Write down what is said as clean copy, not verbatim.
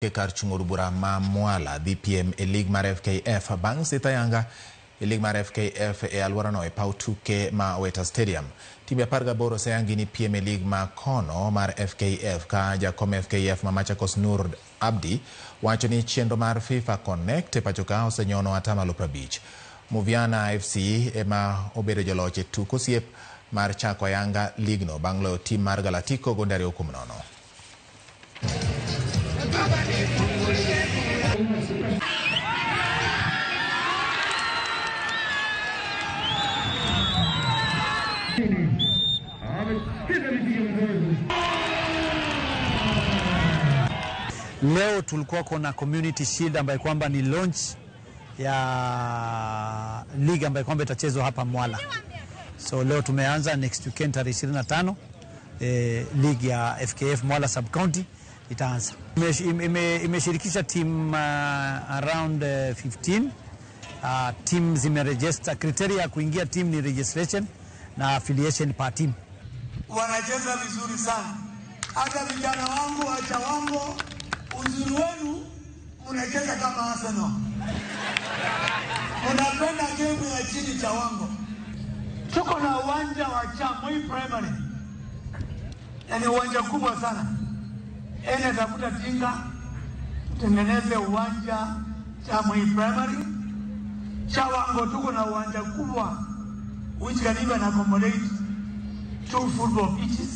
Kar chungo od bura ma Mwala dhi piem e lig mar FKF bang' sidho ayanga e lig mar FKF e alworano e paw tuke ma Weta Stadium. Timbe 18 oseyangi ni piem e lig ma kono mar FKF ka jakom FKF ma Machakos Nur Abdi wacho ni chenro mar FIFA Connect e pachoka osenyono atamalo 50. Muviana FC ema obedo joloch e tuk osiep mar chako ayanga ligno bang' loyo tim mar Galatico gonde 2-0. Leo tulikuwa kuna Community Shield ambayo kwamba ni launch ya league ambayo kwamba itachezwa hapa Mwala. So leo tumeanza, next weekend tarehe 25 league ya FKF Mwala Sub County itaanza. Imeshirikisha team around 15. Team zimeregister. Criteria ya kuingia team ni registration na affiliation per team. Wanacheza vizuri sana. Hata vijana wangu wa Chawango, uzuri wenu mnacheza kama Arsenal. Mnapenda game ya chini Chawango. Tuko na uwanja wa Chamui Primary. Yaani uwanja kubwa sana. Ene tafuta tinga tutengeneze uwanja Chamui Primary. Chawango tuko na uwanja kubwa which can even accommodate 2 football pitches.